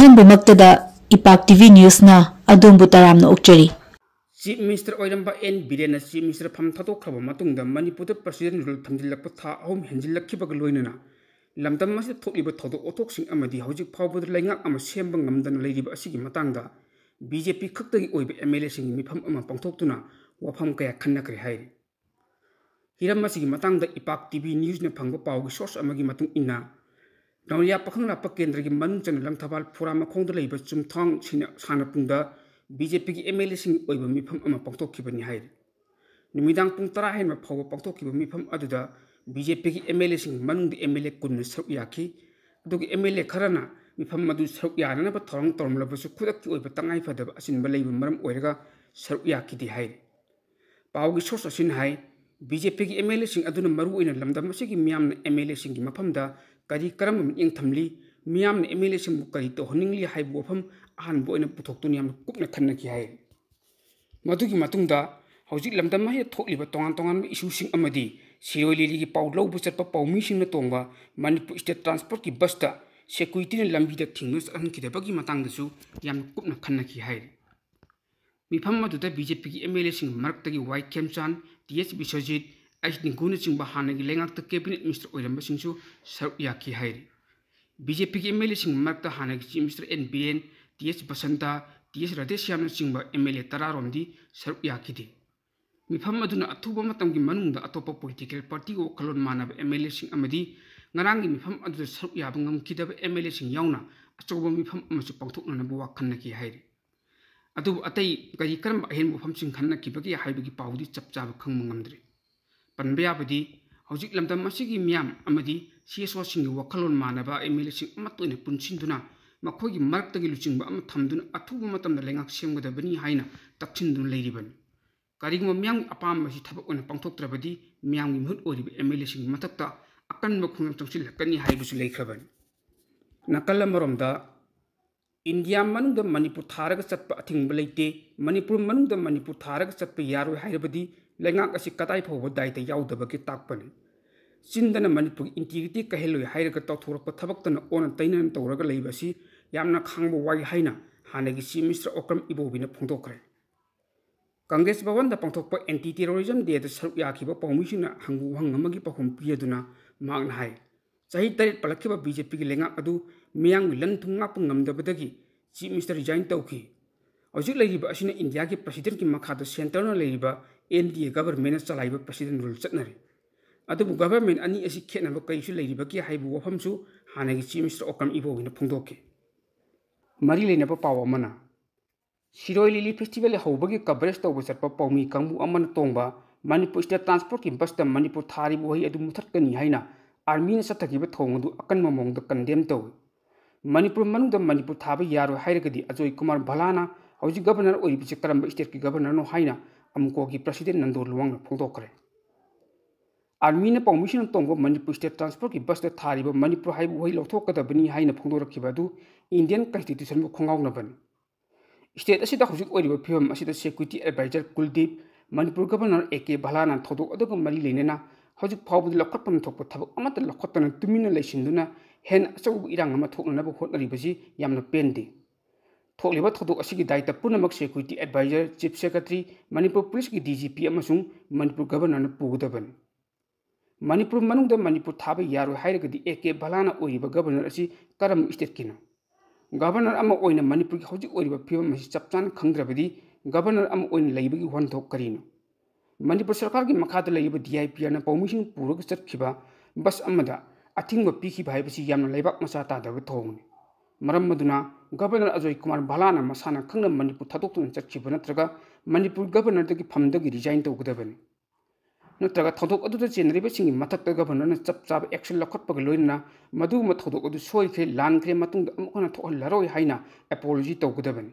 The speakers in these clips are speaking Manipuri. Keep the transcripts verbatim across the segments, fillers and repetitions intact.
ꯑꯍꯥꯟꯕꯃꯛꯇꯗ ꯏꯄꯥꯛ ꯇꯤ ꯚꯤ ꯅ꯭ꯌꯨꯁꯅ ꯑꯗꯣꯝꯕꯨ ꯇꯔꯥꯝꯅ ꯑꯣꯛꯆꯔꯤ꯫ ꯆꯤꯐ ꯃꯤꯅꯤꯁꯇꯔ ꯑꯣꯏꯔꯝꯕ ꯑꯦꯟ ꯕꯤꯔꯦꯟꯅ ꯆꯤꯐ ꯃꯤꯅꯤꯁꯇꯔ ꯐꯝ ꯊꯥꯗꯣꯛꯈ꯭ꯔꯕ ꯃꯇꯨꯡꯗ ꯃꯅꯤꯄꯨꯔꯗ ꯄ꯭ꯔꯁꯤꯗꯦꯟ ꯔꯨꯜ ꯊꯝꯖꯤꯜꯂꯛꯄ ꯊꯥ ꯑꯍꯨꯝ ꯍꯦꯟꯖꯤꯜꯂꯛꯈꯤꯕꯒ ꯂꯣꯏꯅꯅ ꯂꯝꯗꯝ ꯑꯁꯤꯗ ꯊꯣꯛꯂꯤꯕ ꯊꯧꯗꯣꯛ ꯋꯥꯊꯣꯛꯁꯤꯡ ꯑꯃꯗꯤ ꯍꯧꯖꯤꯛ ꯐꯥꯎꯕꯗ ꯂꯩꯉꯥꯛ ꯑꯃ ꯁꯦꯝꯕ ꯉꯝꯗꯅ ꯂꯩꯔꯤꯕ ꯑꯁꯤꯒꯤ ꯃꯇꯥꯡꯗ ꯕꯤ ꯖꯦ ꯄꯤ ꯈꯛꯇꯒꯤ ꯑꯣꯏꯕ ꯑꯦꯝ ꯑꯦꯜ ꯑꯦꯁꯤꯡꯒꯤ ꯃꯤꯐꯝ ꯑꯃ ꯄꯥꯡꯊꯣꯛꯇꯨꯅ ꯋꯥꯐꯝ ꯀꯌꯥ ꯈꯟꯅꯈ꯭ꯔꯦ ꯍꯥꯏꯔꯤ꯫ ꯍꯤꯔꯝ ꯑꯁꯤꯒꯤ ꯃꯇꯥꯡꯗ ꯏꯄꯥꯛ ꯇꯤ ꯚꯤ ꯅ꯭ꯌꯨꯁꯅ ꯐꯪꯕ ꯄꯥꯎꯒꯤ ꯁꯣꯔꯁ ꯑꯃꯒꯤ ꯃꯇꯨꯡ ꯏꯟꯅ, ꯅꯧꯔꯤꯌꯥ ꯄꯥꯈꯪ ꯂꯥꯛꯄ ꯀꯦꯟꯗ꯭ꯔꯒꯤ ꯃꯅꯨꯡ ꯆꯟꯅ ꯂꯪꯊꯕꯥꯜ ꯐꯨꯔꯥ ꯃꯈꯣꯡꯗ ꯂꯩꯕ ꯆꯨꯝꯊꯥꯡ ꯁꯤꯅ ꯁꯥꯟꯅꯄꯨꯡꯗ ꯕꯤ ꯖꯦ ꯄꯤꯒꯤ ꯑꯦꯝ ꯑꯦꯜ ꯑꯦꯁꯤꯡꯒꯤ ꯑꯣꯏꯕ ꯃꯤꯐꯝ ꯑꯃ ꯄꯥꯡꯊꯣꯛꯈꯤꯕꯅꯤ ꯍꯥꯏꯔꯤ꯫ ꯅꯨꯃꯤꯗꯥꯡ ꯄꯨꯡ ꯇꯔꯥ ꯍꯦꯟꯕ ꯐꯥꯎꯕ ꯄꯥꯡꯊꯣꯛꯈꯤꯕ ꯃꯤꯐꯝ ꯑꯗꯨꯗ ꯕꯤ ꯖꯦ ꯄꯤꯒꯤ ꯑꯦꯝ ꯑꯦꯜ ꯑꯦꯁꯤꯡꯒꯤ ꯃꯅꯨꯡꯗ ꯑꯦꯝ ꯑꯦꯜ ꯑꯦ ꯀꯨꯟꯅ ꯁꯔꯨꯛ ꯌꯥꯈꯤ꯫ ꯑꯗꯨꯒ ꯑꯦꯝ ꯑꯦꯜ ꯑꯦ ꯈꯔꯅ ꯃꯤꯐꯝ ꯑꯗꯨ ꯁꯔꯨꯛ ꯌꯥꯅꯅꯕ ꯊꯧꯔꯥꯡ ꯇꯧꯔꯝꯂꯕꯁꯨ ꯈꯨꯗꯛꯀꯤ ꯑꯣꯏꯕ ꯇꯉꯥꯏ ꯐꯗꯕ ꯑꯁꯤꯟꯕ ꯂꯩꯕ ꯃꯔꯝ ꯑꯣꯏꯔꯒ ꯁꯔꯨꯛ ꯌꯥꯈꯤꯗꯦ ꯍꯥꯏꯔꯤ꯫ ꯄꯥꯎꯒꯤ ꯁꯣꯔꯁ ꯑꯁꯤꯅ ꯍꯥꯏ, ꯕꯤ ꯖꯦ ꯄꯤꯒꯤ ꯑꯦꯝ ꯑꯦꯜ ꯑꯦꯁꯤꯡ ꯑꯗꯨꯅ ꯃꯔꯨꯑꯣꯏꯅ ꯂꯝꯗꯝ ꯑꯁꯤꯒꯤ ꯃꯤꯌꯥꯝꯅ ꯑꯦꯝ ꯑꯦꯜ ꯑꯦꯁꯤꯡꯒꯤ ꯃꯐꯝꯗ ꯀꯔꯤ ꯀꯔꯝꯕ ꯃꯤꯠꯌꯦꯡ ꯊꯝꯂꯤ, ꯃꯤꯌꯥꯝꯅ ꯑꯦꯝ ꯑꯦꯜ ꯑꯦꯁꯤꯡꯕꯨ ꯀꯔꯤ ꯇꯧꯍꯟꯅꯤꯡꯂꯤ ꯍꯥꯏꯕ ꯋꯥꯐꯝ ꯑꯍꯥꯟꯕ ꯑꯣꯏꯅ ꯄꯨꯊꯣꯛꯇꯨꯅ ꯌꯥꯝꯅ ꯀꯨꯞꯅ ꯈꯟꯅꯈꯤ ꯍꯥꯏꯔꯤ꯫ ꯃꯗꯨꯒꯤ ꯃꯇꯨꯡꯗ ꯍꯧꯖꯤꯛ ꯂꯝꯗꯝ ꯑꯁꯤꯗ ꯊꯣꯛꯂꯤꯕ ꯇꯣꯉꯥꯟ ꯇꯣꯉꯥꯟꯕ ꯏꯁꯨꯁꯤꯡ ꯑꯃꯗꯤ ꯁꯤꯔꯣꯏ ꯂꯤꯂꯤꯒꯤ ꯄꯥꯎ ꯂꯧꯕ ꯆꯠꯄ ꯄꯥꯎꯃꯤꯁꯤꯡꯅ ꯇꯣꯡꯕ ꯃꯅꯤꯄꯨꯔ ꯏꯁꯇꯦꯠ ꯇ꯭ꯔꯥꯟꯁꯄꯣꯔꯠꯀꯤ ꯕꯁꯇ ꯁꯦꯀ꯭ꯌꯨꯔꯤꯇꯤꯅ ꯂꯝꯕꯤꯗ ꯊꯤꯡꯗꯨꯅ ꯆꯠꯍꯟꯈꯤꯗꯕꯒꯤ ꯃꯇꯥꯡꯗꯁꯨ ꯌꯥꯝꯅ ꯀꯨꯞꯅ ꯈꯟꯅꯈꯤ ꯍꯥꯏꯔꯤ꯫ ꯃꯤꯐꯝ ꯑꯗꯨꯗ ꯕꯤ ꯖꯦ ꯄꯤꯒꯤ ꯑꯦꯝ ꯑꯦꯜ ꯑꯦꯁꯤꯡꯒꯤ ꯃꯔꯛꯇꯒꯤ ꯋꯥꯏ ꯈꯦꯝꯆꯥꯟ, ꯇꯤ ꯑꯦꯁ ꯕꯤꯁ꯭ꯋꯖꯤꯠ, ꯑꯩꯆ ꯅꯤꯡꯒꯨꯅꯆꯤꯡꯕ ꯍꯥꯟꯅꯒꯤ ꯂꯩꯉꯥꯛꯇ ꯀꯦꯕꯤꯅꯦꯠ ꯃꯤꯅꯤꯁꯇꯔ ꯑꯣꯏꯔꯝꯕꯁꯤꯡꯁꯨ ꯁꯔꯨꯛ ꯌꯥꯈꯤ ꯍꯥꯏꯔꯤ꯫ ꯕꯤ ꯖꯦ ꯄꯤꯒꯤ ꯑꯦꯝ ꯑꯦꯜ ꯑꯦꯁꯤꯡꯒꯤ ꯃꯔꯛꯇ ꯍꯥꯟꯅꯒꯤ chief minister N Biren, T S Basanta, T S ꯔꯥꯙꯦꯁ꯭ꯌꯥꯝꯅꯆꯤꯡꯕ ꯑꯦꯝ ꯑꯦꯜ ꯑꯦ ꯇꯔꯥꯔꯣꯝꯗꯤ ꯁꯔꯨꯛ ꯌꯥꯈꯤꯗꯦ꯫ ꯃꯤꯐꯝ ꯑꯗꯨꯅ ꯑꯊꯨꯕ ꯃꯇꯝꯒꯤ ꯃꯅꯨꯡꯗ ꯑꯇꯣꯞꯄ ꯄꯣꯂꯤꯇꯤꯀꯦꯜ ꯄꯥꯔꯇꯤꯒ ꯋꯥꯈꯜꯂꯣꯟ ꯃꯥꯟꯅꯕ ꯑꯦꯝ ꯑꯦꯜ ꯑꯦꯁꯤꯡ ꯑꯃꯗꯤ ꯉꯔꯥꯡꯒꯤ ꯃꯤꯐꯝ ꯑꯗꯨꯗ ꯁꯔꯨꯛ ꯌꯥꯕ ꯉꯝꯈꯤꯗꯕ ꯑꯦꯝ ꯑꯦꯜ ꯑꯦꯁꯤꯡ ꯌꯥꯎꯅ ꯑꯆꯧꯕ ꯃꯤꯐꯝ ꯑꯃꯁꯨ ꯄꯥꯡꯊꯣꯛꯅꯅꯕ ꯋꯥꯈꯜ ꯈꯟꯅꯈꯤ ꯍꯥꯏꯔꯤ꯫ ꯑꯗꯨꯕꯨ ꯑꯇꯩ ꯀꯔꯤ ꯀꯔꯝꯕ ꯑꯍꯦꯟꯕ ꯋꯥꯐꯝꯁꯤꯡ ꯈꯟꯅꯈꯤꯕꯒꯦ ꯍꯥꯏꯕꯒꯤ ꯄꯥꯎꯗꯤ ꯆꯞ ꯆꯥꯕ ꯈꯪꯕ ꯉꯝꯗ꯭ꯔꯤ꯫ ꯄꯟꯕ ꯌꯥꯕꯗꯤ, ꯍꯧꯖꯤꯛ ꯂꯝꯗꯝ ꯑꯁꯤꯒꯤ ꯃꯤꯌꯥꯝ ꯑꯃꯗꯤ ꯁꯤ ꯑꯦꯁ ꯑꯣꯁꯤꯡꯒꯤ ꯋꯥꯈꯜꯂꯣꯟ ꯃꯥꯟꯅꯕ ꯑꯦꯝ ꯑꯦꯜ ꯑꯦꯁꯤꯡ ꯑꯃꯠꯇ ꯑꯣꯏꯅ ꯄꯨꯟꯁꯤꯟꯗꯨꯅ ꯃꯈꯣꯏꯒꯤ ꯃꯔꯛꯇꯒꯤ ꯂꯨꯆꯤꯡꯕ ꯑꯃ ꯊꯝꯗꯨꯅ ꯑꯊꯨꯕ ꯃꯇꯝꯗ ꯂꯩꯉꯥꯛ ꯁꯦꯝꯒꯗꯕꯅꯤ ꯍꯥꯏꯅ ꯇꯛꯁꯤꯟꯗꯨꯅ ꯂꯩꯔꯤꯕꯅꯤ꯫ ꯀꯔꯤꯒꯨꯝꯕ ꯃꯤꯌꯥꯝꯒꯤ ꯑꯄꯥꯝꯕ ꯑꯁꯤ ꯊꯕꯛ ꯑꯣꯏꯅ ꯄꯥꯡꯊꯣꯛꯇ꯭ꯔꯕꯗꯤ ꯃꯤꯌꯥꯝꯒꯤ ꯃꯤꯍꯨꯠ ꯑꯣꯏꯔꯤꯕ ꯑꯦꯝ ꯑꯦꯜ ꯑꯦꯁꯤꯡꯒꯤ ꯃꯊꯛꯇ ꯑꯀꯟꯕ ꯈꯣꯡꯖꯪ ꯆꯪꯁꯤꯜꯂꯛꯀꯅꯤ ꯍꯥꯏꯕꯁꯨ ꯂꯩꯈ꯭ꯔꯕꯅꯤ꯫ ꯅꯥꯀꯜ ꯑꯃꯔꯣꯝꯗ, ꯏꯟꯗꯤꯌꯥ ꯃꯅꯨꯡꯗ ꯃꯅꯤꯄꯨꯔ ꯊꯥꯔꯒ ꯆꯠꯄ ꯑꯊꯤꯡꯕ ꯂꯩꯇꯦ, ꯃꯅꯤꯄꯨꯔ ꯃꯅꯨꯡꯗ ꯃꯅꯤꯄꯨꯔ ꯊꯥꯔꯒ ꯆꯠꯄ ꯌꯥꯔꯣꯏ ꯍꯥꯏꯔꯕꯗꯤ ꯂꯩꯉꯥꯛ ꯑꯁꯤ ꯀꯗꯥꯏ ꯐꯥꯎꯕ ꯗꯥꯏꯇ ꯌꯥꯎꯗꯕꯒꯦ ꯇꯥꯛꯄꯅꯤ꯫ ꯆꯤꯟꯗꯅ ꯃꯅꯤꯄꯨꯔꯒꯤ integrity ꯀꯥꯏꯍꯜꯂꯣꯏ ꯍꯥꯏꯔꯒ ꯇꯧꯊꯣꯔꯛꯄ ꯊꯕꯛꯇꯅ ꯑꯣꯟꯅ ꯇꯩꯅꯅ ꯇꯧꯔꯒ ꯂꯩꯕ ꯑꯁꯤ ꯌꯥꯝꯅ ꯈꯥꯡꯕ ꯋꯥꯏ ꯍꯥꯏꯅ ꯍꯥꯟꯅꯒꯤ Chief Minister ꯑꯣꯀ꯭ꯔꯝ ꯏꯕꯣꯕꯤꯅ ꯐꯣꯡꯗꯣꯛꯈ꯭ꯔꯦ꯫ ꯀꯪꯒ꯭ꯔꯦꯁ ꯚꯕꯟꯗ ꯄꯥꯡꯊꯣꯛꯄ Anti Terrorism Dayꯗ ꯁꯔꯨꯛ ꯌꯥꯈꯤꯕ ꯄꯥꯎꯃꯤꯁꯤꯡꯅ ꯍꯪꯕ ꯋꯥꯍꯪ ꯑꯃꯒꯤ ꯄꯥꯎꯈꯨꯝ ꯄꯤꯔꯗꯨꯅ ꯃꯍꯥꯛꯅ ꯍꯥꯏ, ꯆꯍꯤ ꯇꯔꯦꯠ ꯄꯥꯜꯂꯛꯈꯤꯕ BJPꯒꯤ ꯂꯩꯉꯥꯛ ꯑꯗꯨ ꯃꯤꯌꯥꯝꯒꯤ ꯂꯟ ꯊꯨꯝ ꯉꯥꯛꯄ ꯉꯝꯗꯕꯗꯒꯤ Chief Minister resign ꯇꯧꯈꯤ꯫ ꯍꯧꯖꯤꯛ ꯂꯩꯔꯤꯕ ꯑꯁꯤꯅ ꯏꯟꯗꯤꯌꯥꯒꯤ Presidentꯀꯤ ꯃꯈꯥꯗ centreꯅ ꯂꯩꯔꯤꯕ NDA governmentꯅ ꯆꯂꯥꯏꯕ President rule ꯆꯠꯅꯔꯤ꯫ ꯑꯗꯨꯕꯨ government ꯑꯅꯤ ꯑꯁꯤ ꯈꯦꯠꯅꯕ ꯀꯔꯤꯁꯨ ꯂꯩꯔꯤꯕꯒꯦ ꯍꯥꯏꯕ ꯋꯥꯐꯝꯁꯨ ꯍꯥꯟꯅꯒꯤ Chief Minister ꯑꯣꯀ꯭ꯔꯝ ꯏꯕꯣꯕꯤꯅ ꯐꯣꯡꯗꯣꯛꯈꯤ꯫ ꯃꯔꯤ ꯂꯩꯅꯕ ꯄꯥꯎ ꯑꯃꯅ, ꯁꯤꯔꯣꯏ ꯂꯤꯂꯤ festival ꯍꯧꯕꯒꯤ coverage ꯇꯧꯕ ꯆꯠꯄ ꯄꯥꯎꯃꯤ ꯀꯥꯡꯕꯨ ꯑꯃꯅ ꯇꯣꯡꯕ ꯃꯅꯤꯄꯨꯔ State Transportꯀꯤ busꯇ ꯃꯅꯤꯄꯨꯔ ꯊꯥꯔꯤꯕ ꯎꯍꯩ ꯑꯗꯨ ꯃꯨꯊꯠꯀꯅꯤ ꯍꯥꯏꯅ armyꯅ ꯆꯠꯊꯈꯤꯕ ꯊꯧꯑꯣꯡ ꯑꯗꯨ ꯑꯀꯟꯕ ꯃꯑꯣꯡꯗ condemn ꯇꯧꯏ꯫ ꯃꯅꯤꯄꯨꯔ ꯃꯅꯨꯡꯗ ꯃꯅꯤꯄꯨꯔ ꯊꯥꯕ ꯌꯥꯔꯣꯏ ꯍꯥꯏꯔꯒꯗꯤ ꯑꯖꯣꯏ ꯀꯨꯃꯥꯔ ꯚꯂꯥꯅ ꯍꯧꯖꯤꯛ governor ꯑꯣꯏꯔꯤꯕꯁꯤ ꯀꯔꯝꯕ stateꯀꯤ governorꯅꯣ ꯍꯥꯏꯅ ꯑꯃꯨꯀꯣꯒꯤ President ꯅꯟꯗꯣ ꯂꯨꯋꯥꯡꯅ ꯐꯣꯡꯗꯣꯛꯈ꯭ꯔꯦ꯫ Armyꯅ ꯄꯥꯎꯃꯤꯁꯤꯡꯅ ꯇꯣꯡꯕ ꯃꯅꯤꯄꯨꯔ State Transportꯀꯤ busꯇ ꯊꯥꯔꯤꯕ ꯃꯅꯤꯄꯨꯔ ꯍꯥꯏꯕ ꯎꯍꯩ ꯂꯧꯊꯣꯛꯀꯗꯕꯅꯤ ꯍꯥꯏꯅ ꯐꯣꯡꯗꯣꯔꯛꯈꯤꯕ ꯑꯗꯨ Indian Constitutionꯕꯨ ꯈꯣꯡꯒꯥꯎꯅꯕꯅꯤ꯫ State ꯑꯁꯤꯗ ꯍꯧꯖꯤꯛ ꯑꯣꯏꯔꯤꯕ ꯐꯤꯕꯝ ꯑꯁꯤꯗ security advisor ꯀꯨꯜꯗꯤꯞ, Manipur governor A K ꯚꯂꯥꯅ ꯊꯧꯗꯣꯛ ꯑꯗꯨꯒ ꯃꯔꯤ ꯂꯩꯅꯅ ꯍꯧꯖꯤꯛ ꯐꯥꯎꯕꯗ ꯂꯧꯈꯠꯐꯝ ꯊꯣꯛꯄ ꯊꯕꯛ ꯑꯃꯠꯇ ꯂꯧꯈꯠꯇꯅ ꯇꯨꯃꯤꯟꯅ ꯂꯩꯁꯤꯟꯗꯨꯅ ꯍꯦꯟꯅ ꯑꯆꯧꯕ ꯏꯔꯥꯡ ꯑꯃ ꯊꯣꯛꯅꯅꯕ ꯍꯣꯠꯅꯔꯤꯕꯁꯤ ꯌꯥꯝꯅ ꯄꯦꯟꯗꯦ꯫ ꯊꯣꯛꯂꯤꯕ ꯊꯧꯗꯣꯛ ꯑꯁꯤꯒꯤ ꯗꯥꯏꯇ ꯄꯨꯝꯅꯃꯛ security advisor, Chief Secretary, Manipur policeꯀꯤ DGP ꯑꯃꯁꯨꯡ ꯃꯅꯤꯄꯨꯔ governorꯅ ꯄꯨꯒꯗꯕꯅꯤ꯫ ꯃꯅꯤꯄꯨꯔ ꯃꯅꯨꯡꯗ ꯃꯅꯤꯄꯨꯔ ꯊꯥꯕ ꯌꯥꯔꯣꯏ ꯍꯥꯏꯔꯒꯗꯤ ꯑꯦ ꯀꯦ ꯚꯂꯥꯅ ꯑꯣꯏꯔꯤꯕ governor ꯑꯁꯤ ꯀꯔꯝꯕ stateꯀꯤꯅꯣ? Governor ꯑꯃ ꯑꯣꯏꯅ ꯃꯅꯤꯄꯨꯔꯒꯤ ꯍꯧꯖꯤꯛ ꯑꯣꯏꯔꯤꯕ ꯐꯤꯕꯝ ꯑꯁꯤ ꯆꯞ ꯆꯥꯅ ꯈꯪꯗ꯭ꯔꯕꯗꯤ governor ꯑꯃ ꯑꯣꯏꯅ ꯂꯩꯕꯒꯤ ꯋꯥꯍꯟꯊꯣꯛ ꯀꯔꯤꯅꯣ? ꯃꯅꯤꯄꯨꯔ ꯁꯔꯀꯥꯔꯒꯤ ꯃꯈꯥꯗ ꯂꯩꯔꯤꯕ DIPRꯅ ꯄꯥꯎꯃꯤꯁꯤꯡ ꯄꯨꯔꯒ ꯆꯠꯈꯤꯕ bus ꯑꯃꯗ ꯑꯊꯤꯡꯕ ꯄꯤꯈꯤꯕ ꯍꯥꯏꯕꯁꯤ ꯌꯥꯝꯅ ꯂꯩꯕꯥꯛ ꯃꯆꯥ ꯇꯥꯗꯕ ꯊꯧꯑꯣꯡꯅꯤ꯫ ꯃꯔꯝ ꯑꯗꯨꯅ governor ꯑꯖꯣꯏ ꯀꯨꯃꯥꯔ ꯚꯂꯥꯅ ꯃꯁꯥꯅ ꯈꯪꯅ ꯃꯅꯤꯄꯨꯔ ꯊꯥꯗꯣꯛꯇꯨꯅ ꯆꯠꯈꯤꯕ ꯅꯠꯇ꯭ꯔꯒ ꯃꯅꯤꯄꯨꯔ governorꯗꯒꯤ ꯐꯝꯗꯒꯤ resign ꯇꯧꯒꯗꯕꯅꯤ꯫ ꯅꯠꯇ꯭ꯔꯒ ꯊꯧꯗꯣꯛ ꯑꯗꯨꯗ ꯆꯦꯟꯅꯔꯤꯕꯁꯤꯡꯒꯤ ꯃꯊꯛꯇ governorꯅ ꯆꯞ ꯆꯥꯕ action ꯂꯧꯈꯠꯄꯒ ꯂꯣꯏꯅꯅ ꯃꯗꯨꯒꯨꯝꯕ ꯊꯧꯗꯣꯛ ꯑꯗꯨ ꯁꯣꯏꯈ꯭ꯔꯦ, ꯂꯥꯟꯈ꯭ꯔꯦ, ꯃꯇꯨꯡꯗ ꯑꯃꯨꯛ ꯍꯟꯅ ꯊꯣꯛꯍꯜꯂꯔꯣꯏ ꯍꯥꯏꯅ apology ꯇꯧꯒꯗꯕꯅꯤ꯫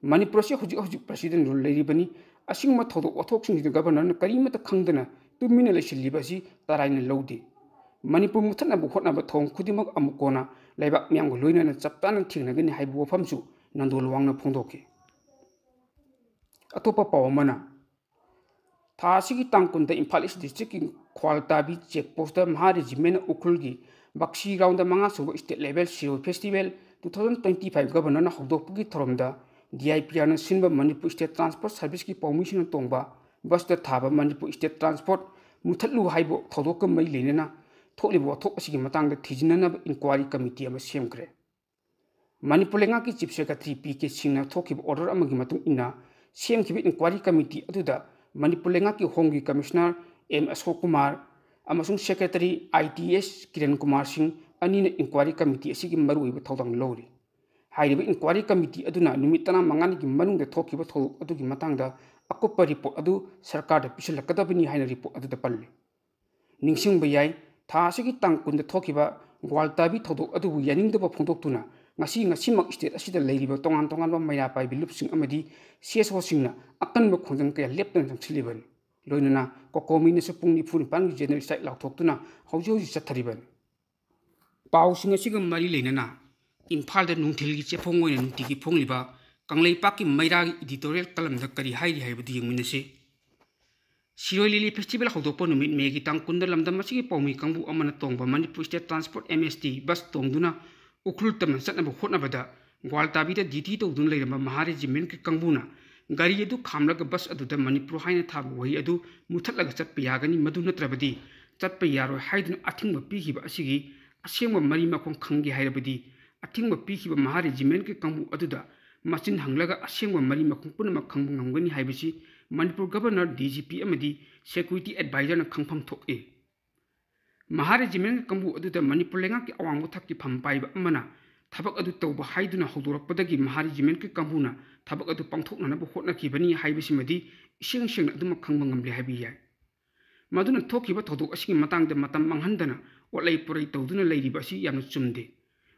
ꯃꯅꯤꯄꯨꯔ ꯑꯁꯤ ꯍꯧꯖꯤꯛ ꯍꯧꯖꯤꯛ President rule ꯂꯩꯔꯤꯕꯅꯤ꯫ ꯑꯁꯤꯒꯨꯝꯕ ꯊꯧꯗꯣꯛ ꯋꯥꯊꯣꯛꯁꯤꯡꯁꯤꯗ governorꯅ ꯀꯔꯤꯃꯠꯇ ꯈꯪꯗꯅ ꯇꯨꯃꯤꯟꯅ ꯂꯩꯁꯤꯜꯂꯤꯕ ꯑꯁꯤ ꯇꯔꯥꯏꯅ ꯂꯧꯗꯦ꯫ ꯃꯅꯤꯄꯨꯔ ꯃꯨꯠꯊꯠꯅꯕ ꯍꯣꯠꯅꯕ ꯊꯧꯑꯣꯡ ꯈꯨꯗꯤꯡꯃꯛ ꯑꯃꯨꯛ ꯀꯣꯟꯅ ꯂꯩꯕꯥꯛ ꯃꯤꯌꯥꯝꯒ ꯂꯣꯏꯅꯅ ꯆꯞ ꯆꯥꯅ ꯊꯦꯡꯅꯒꯅꯤ ꯍꯥꯏꯕ ꯋꯥꯐꯝꯁꯨ ꯅꯟꯗꯣ ꯂꯨꯋꯥꯡꯅ ꯐꯣꯡꯗꯣꯛꯈꯤ꯫ ꯑꯇꯣꯞꯄ ꯄꯥꯎ ꯑꯃꯅ, ꯊꯥ ꯑꯁꯤꯒꯤ ꯇꯥꯡ ꯀꯨꯟꯗ ꯏꯝꯐꯥꯜ ꯏꯁ ꯗꯤꯁꯇ꯭ꯔꯤꯛꯀꯤ ꯈ꯭ꯋꯥꯜꯇꯥꯕꯤ ꯆꯦꯛ ꯄꯣꯁꯇ ꯃꯍꯥ ꯔꯦꯖꯤꯃꯦꯟꯅ ꯎꯈ꯭ꯔꯨꯜꯒꯤ ꯕꯛꯁꯤ ꯒ꯭ꯔꯥꯎꯟꯗ ꯃꯉꯥꯁꯨꯕ state level Shirui festival two thousand twenty five ꯒꯕꯔꯅꯔꯅ ꯍꯧꯗꯣꯛꯄꯒꯤ ꯊꯧꯔꯝꯗ ꯗꯤ ꯑꯥꯏ ꯄꯤ ꯑꯥꯔꯅ ꯁꯤꯟꯕ ꯃꯅꯤꯄꯨꯔ ꯁ꯭ꯇꯦꯠ ꯇ꯭ꯔꯥꯟꯁꯄꯣꯔꯠ ꯁꯔꯚꯤꯁꯀꯤ ꯄꯥꯎꯃꯤꯁꯤꯡꯅ ꯇꯣꯡꯕ ꯕꯁꯇ ꯊꯥꯕ ꯃꯅꯤꯄꯨꯔ ꯁ꯭ꯇꯦꯠ ꯇ꯭ꯔꯥꯟꯁꯄꯣꯔꯠ ꯃꯨꯊꯠꯂꯨ ꯍꯥꯏꯕ ꯊꯧꯗꯣꯛꯀ ꯃꯔꯤ ꯂꯩꯅꯅ ꯊꯣꯛꯂꯤꯕ ꯋꯥꯊꯣꯛ ꯑꯁꯤꯒꯤ ꯃꯇꯥꯡꯗ ꯊꯤꯖꯤꯟꯅꯅꯕ ꯏꯟꯀ꯭ꯋꯥꯏꯔꯤ ꯀꯃꯤꯇꯤ ꯑꯃ ꯁꯦꯝꯈ꯭ꯔꯦ꯫ ꯃꯅꯤꯄꯨꯔ ꯂꯩꯉꯥꯛꯀꯤ ꯆꯤꯐ ꯁꯦꯀ꯭ꯔꯦꯇꯔꯤ ꯄꯤ ꯀꯦ ꯁꯤꯡꯅ ꯊꯣꯛꯈꯤꯕ ꯑꯣꯔꯗꯔ ꯑꯃꯒꯤ ꯃꯇꯨꯡ ꯏꯟꯅ ꯁꯦꯝꯈꯤꯕ ꯏꯟꯀ꯭ꯋꯥꯏꯔꯤ ꯀꯃꯤꯇꯤ ꯑꯗꯨꯗ ꯃꯅꯤꯄꯨꯔ ꯂꯩꯉꯥꯛꯀꯤ ꯍꯣꯝꯒꯤ ꯀꯃꯤꯁꯅꯔ ꯑꯦꯝ ꯑꯁꯣꯛ ꯀꯨꯃꯥꯔ ꯑꯃꯁꯨꯡ ꯁꯦꯀ꯭ꯔꯦꯇꯔꯤ ꯑꯥꯏ ꯇꯤ ꯑꯦꯁ ꯀꯤꯔꯟ ꯀꯨꯃꯥꯔ ꯁꯤꯡ ꯑꯅꯤꯅ ꯏꯟꯀ꯭ꯋꯥꯏꯔꯤ ꯀꯃꯤꯇꯤ ꯑꯁꯤꯒꯤ ꯃꯔꯨꯑꯣꯏꯕ ꯊꯧꯗꯥꯡ ꯂꯧꯔꯤ꯫ ꯍꯥꯏꯔꯤꯕ ꯏꯟꯀ꯭ꯋꯥꯏꯔꯤ ꯀꯃꯤꯇꯤ ꯑꯗꯨꯅ ꯅꯨꯃꯤꯠ ꯇꯔꯥꯃꯉꯥꯅꯤꯒꯤ ꯃꯅꯨꯡꯗ ꯊꯣꯛꯈꯤꯕ ꯊꯧꯗꯣꯛ ꯑꯗꯨꯒꯤ ꯃꯇꯥꯡꯗ ꯑꯀꯨꯞꯄ ꯔꯤꯄꯣꯔꯠ ꯑꯗꯨ ꯁꯔꯀꯥꯔꯗ ꯄꯤꯁꯤꯜꯂꯛꯀꯗꯕꯅꯤ ꯍꯥꯏꯅ ꯔꯤꯄꯣꯔꯠ ꯑꯗꯨꯗ ꯄꯜꯂꯤ꯫ ꯅꯤꯡꯁꯤꯡꯕ ꯌꯥꯏ, ꯊꯥ ꯑꯁꯤꯒꯤ ꯇꯥꯡ ꯀꯨꯟꯗ ꯊꯣꯛꯈꯤꯕ ꯒ꯭ꯋꯥꯜꯇꯥꯕꯤ ꯊꯧꯗꯣꯛ ꯑꯗꯨꯕꯨ ꯌꯥꯅꯤꯡꯗꯕ ꯐꯣꯡꯗꯣꯛꯇꯨꯅ ꯉꯁꯤ, ꯉꯁꯤꯃꯛ ꯁ꯭ꯇꯦꯠ ꯑꯁꯤꯗ ꯂꯩꯔꯤꯕ ꯇꯣꯉꯥꯟ ꯇꯣꯉꯥꯟꯕ ꯃꯩꯔꯥ ꯄꯥꯏꯕꯤ ꯂꯨꯞꯁꯤꯡ ꯑꯃꯗꯤ ꯁꯤ ꯑꯦꯁ ꯑꯣꯁꯤꯡꯅ ꯑꯀꯟꯕ ꯈꯣꯡꯖꯪ ꯀꯌꯥ ꯂꯦꯞꯇꯅ ꯆꯪꯁꯤꯜꯂꯤꯕꯅꯤ꯫ ꯂꯣꯏꯅꯅ ꯀꯣꯀꯣꯃꯤꯅꯁꯨ ꯄꯨꯡ ꯅꯤꯐꯨ ꯅꯤꯄꯥꯟꯒꯤ ꯖꯦꯅꯔꯦꯜ ꯁ꯭ꯇ꯭ꯔꯥꯏꯛ ꯂꯥꯎꯊꯣꯛꯇꯨꯅ ꯍꯧꯖꯤꯛ ꯍꯧꯖꯤꯛ ꯆꯠꯊꯔꯤꯕꯅꯤ꯫ ꯄꯥꯎꯁꯤꯡ ꯑꯁꯤꯒ ꯃꯔꯤ ꯂꯩꯅꯅ ꯏꯝꯐꯥꯜꯗ ꯅꯨꯡꯊꯤꯜꯒꯤ ꯆꯦꯐꯣꯡ ꯑꯣꯏꯅ ꯅꯨꯡꯇꯤꯒꯤ ꯐꯣꯡꯂꯤꯕ ꯀꯪꯂꯩꯄꯥꯛꯀꯤ ꯃꯩꯔꯥꯒꯤ ꯏꯗꯤꯇꯣꯔꯤꯌꯦꯜ ꯀꯂꯝꯗ ꯀꯔꯤ ꯍꯥꯏꯔꯤ ꯍꯥꯏꯕꯗꯨ ꯌꯦꯡꯃꯤꯟꯅꯁꯤ꯫ ꯁꯤꯔꯣꯏ ꯂꯤꯂꯤ ꯐꯦꯁꯇꯤꯚꯦꯜ ꯍꯧꯗꯣꯛꯄ ꯅꯨꯃꯤꯠ ꯃꯦꯒꯤ ꯇꯥꯡ ꯀꯨꯟꯗ ꯂꯝꯗꯝ ꯑꯁꯤꯒꯤ ꯄꯥꯎꯃꯤ ꯀꯥꯡꯕꯨ ꯑꯃꯅ ꯇꯣꯡꯕ ꯃꯅꯤꯄꯨꯔ ꯁ꯭ꯇꯦꯠ ꯇ꯭ꯔꯥꯟꯁꯄꯣꯔꯠ, ꯑꯦꯝ ꯑꯦꯁ ꯇꯤ, ꯕꯁ ꯇꯣꯡꯗꯨꯅ ꯎꯈ꯭ꯔꯨꯜ ꯇꯝꯅ ꯆꯠꯅꯕ ꯍꯣꯠꯅꯕꯗ ꯒ꯭ꯋꯥꯜꯇꯥꯕꯤꯗ ꯗ꯭ꯌꯨꯇꯤ ꯇꯧꯗꯨꯅ ꯂꯩꯔꯝꯕ ꯃꯍꯥ ꯔꯦꯖꯤꯃꯦꯟꯠꯀꯤ ꯀꯥꯡꯕꯨꯅ ꯒꯥꯔꯤ ꯑꯗꯨ ꯈꯥꯝꯂꯒ ꯕꯁ ꯑꯗꯨꯗ ꯃꯅꯤꯄꯨꯔ ꯍꯥꯏꯅ ꯊꯥꯕ ꯋꯥꯍꯩ ꯑꯗꯨ ꯃꯨꯊꯠꯂꯒ ꯆꯠꯄ ꯌꯥꯒꯅꯤ, ꯃꯗꯨ ꯅꯠꯇ꯭ꯔꯕꯗꯤ ꯆꯠꯄ ꯌꯥꯔꯣꯏ ꯍꯥꯏꯗꯨꯅ ꯑꯊꯤꯡꯕ ꯄꯤꯈꯤꯕ ꯑꯁꯤꯒꯤ ꯑꯁꯦꯡꯕ ꯃꯔꯤ ꯃꯈꯣꯡ ꯈꯪꯒꯦ ꯍꯥꯏꯔꯕꯗꯤ ꯑꯊꯤꯡꯕ ꯄꯤꯈꯤꯕ ꯃꯍꯥ ꯔꯦꯖꯤꯃꯦꯟꯠꯀꯤ ꯀꯥꯡꯕꯨ ꯑꯗꯨꯗ ꯃꯆꯤꯟ ꯍꯪꯂꯒ ꯑꯁꯦꯡꯕ ꯃꯔꯤ ꯃꯈꯣꯡ ꯄꯨꯝꯅꯃꯛ ꯈꯪꯕ ꯉꯝꯒꯅꯤ ꯍꯥꯏꯕꯁꯤ Manipur governor, D G P ꯑꯃꯗꯤ ꯁꯦꯀ꯭ꯌꯨꯔꯤꯇꯤ ꯑꯦꯗꯚꯥꯏꯖꯔꯅ ꯈꯪꯐꯝ ꯊꯣꯛꯏ꯫ ꯃꯍꯥ ꯔꯦꯖꯤꯃꯦꯟꯠ ꯀꯥꯡꯕꯨ ꯑꯗꯨꯗ ꯃꯅꯤꯄꯨꯔ ꯂꯩꯉꯥꯛꯀꯤ ꯑꯋꯥꯡꯕ ꯊꯥꯛꯀꯤ ꯐꯝ ꯄꯥꯏꯕ ꯑꯃꯅ ꯊꯕꯛ ꯑꯗꯨ ꯇꯧꯕ ꯍꯥꯏꯗꯨꯅ ꯍꯧꯗꯣꯔꯛꯄꯗꯒꯤ ꯃꯍꯥ ꯔꯦꯖꯤꯃꯦꯟꯠꯀꯤ ꯀꯥꯡꯕꯨꯅ ꯊꯕꯛ ꯑꯗꯨ ꯄꯥꯡꯊꯣꯛꯅꯅꯕ ꯍꯣꯠꯅꯈꯤꯕꯅꯤ ꯍꯥꯏꯕꯁꯤꯃꯗꯤ ꯏꯁꯦꯡ ꯁꯦꯡꯅ ꯑꯗꯨꯃꯛ ꯈꯪꯕ ꯉꯝꯂꯦ ꯍꯥꯏꯕ ꯌꯥꯏ꯫ ꯃꯗꯨꯅ ꯊꯣꯛꯈꯤꯕ ꯊꯧꯗꯣꯛ ꯑꯁꯤꯒꯤ ꯃꯇꯥꯡꯗ ꯃꯇꯝ ꯃꯥꯡꯍꯟꯗꯅ ꯑꯣꯠꯂꯩ ꯄꯣꯠꯂꯩ ꯇꯧꯗꯨꯅ ꯂꯩꯔꯤꯕ ꯑꯁꯤ ꯌꯥꯝꯅ ꯆꯨꯝꯗꯦ꯫